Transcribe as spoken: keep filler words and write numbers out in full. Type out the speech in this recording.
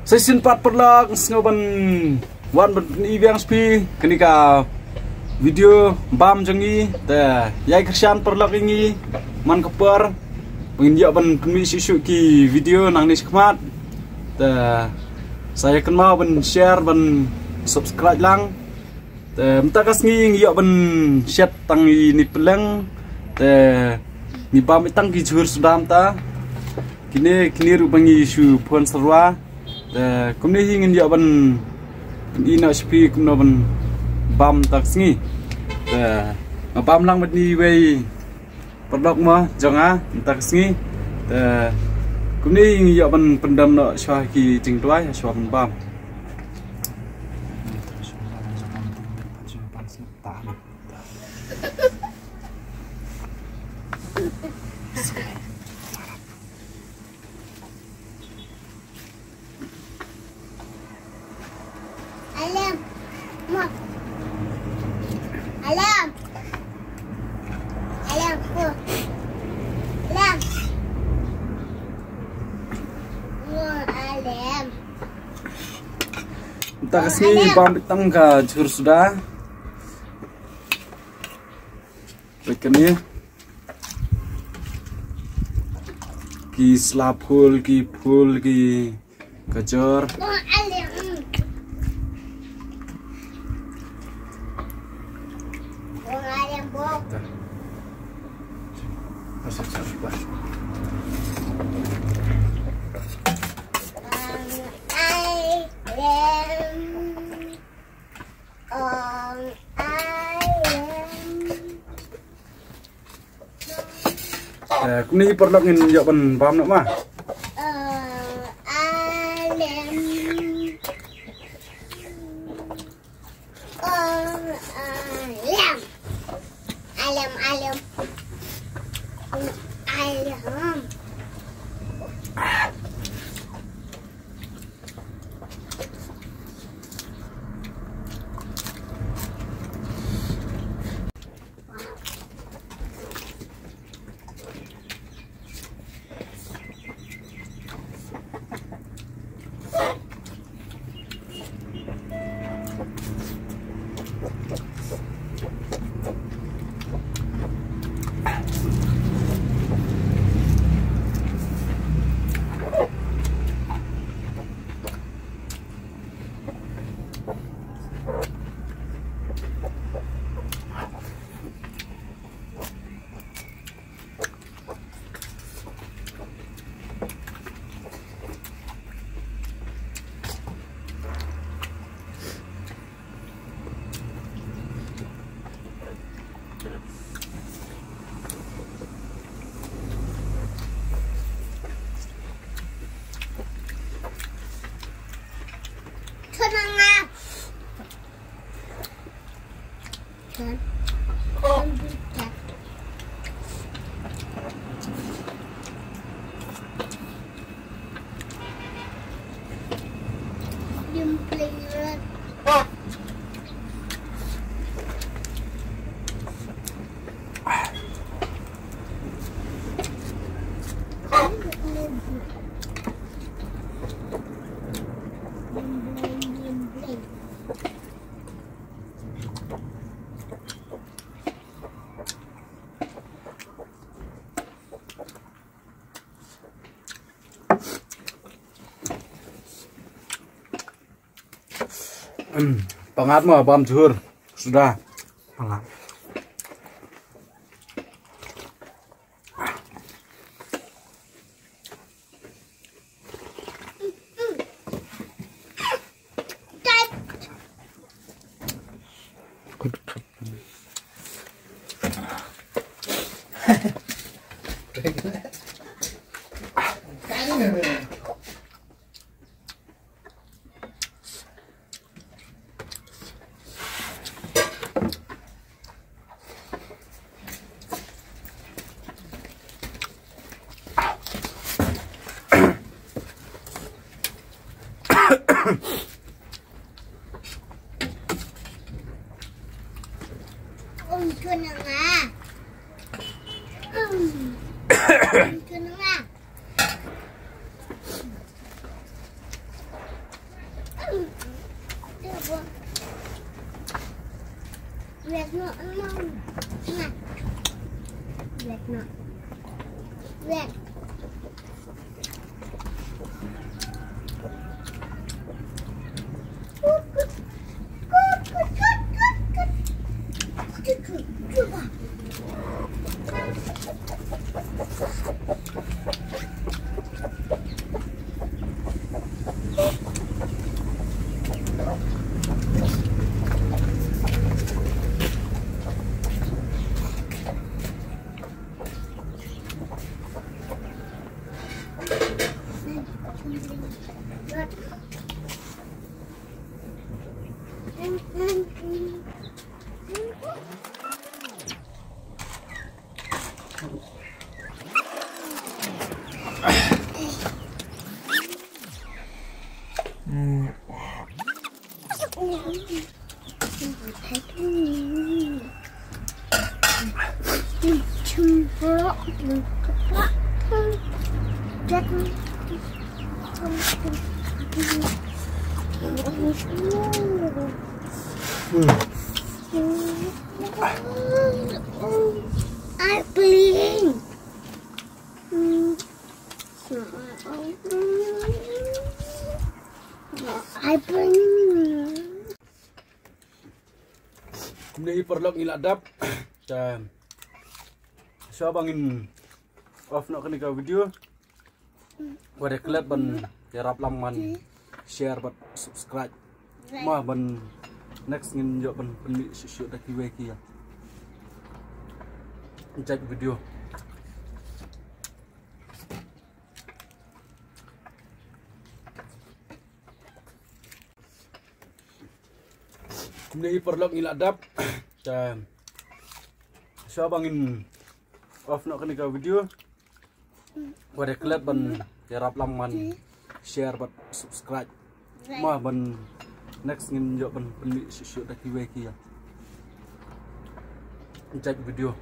Sa shisien pat paralok, nga sngew ban wan ban pyni biang sha phi kane ka video bam jong ngi. Te ïai kyrshan paralok ïa ngi man ka por ba ngin ïoh ban pynmih shuh shuh ki video nangne shakhmat. Te sa ïa kynmaw ban share, ban subscribe lang. Te mynta ka sngi ngi ïoh ban shet tang ine i pylleng. Te ngi bam i tang ki jhur suda mynta. Kine, kine ruh ba ngi shu phon syrwa. Te kumne hi ngin ïoh ban pyni noh sha phi kumno ban bam mynta ka sngi. Te nga bam lang bad ine iwei paralok mo jong nga mynta ka sngi. Te kumne hi ngi ïoh ban pyndem noh shuwa ki jingduwai shuwa ban bam. Alam. Mak. Alam. Alam. Oh. Alam. Oh, alam. Mynta ka sngi bam i tang ka jhur suda. Peit kane. Ki sla phul, ki phul, ki kajor. Eh, kumne hi paralok ngin ïoh ban bam noh ma. Alam. Alam, alam. Alam. Em, pangat mo bam jhur. Sudah. Pangat. Wait, no, no. Wait, no. Wait. I bling. I bling. Kumne hi paralok ngi la dap. Ta shuwa ba ngin off noh kane ka video. Wat ïa klet ban ïarap lang ban share bad subscribe. Mo ban next ngin ïoh ban pynmih shuh shuh da kiwei ki jait video. Kumne hi paralok ngi la dap. Ta shuwa ba ngin off noh kane ka video. Wat ïa klet ban ïarap lang ban share bad subscribe. Mo ban next ngin ïoh ban pynmih shuh shuh da kiwei ki jait video.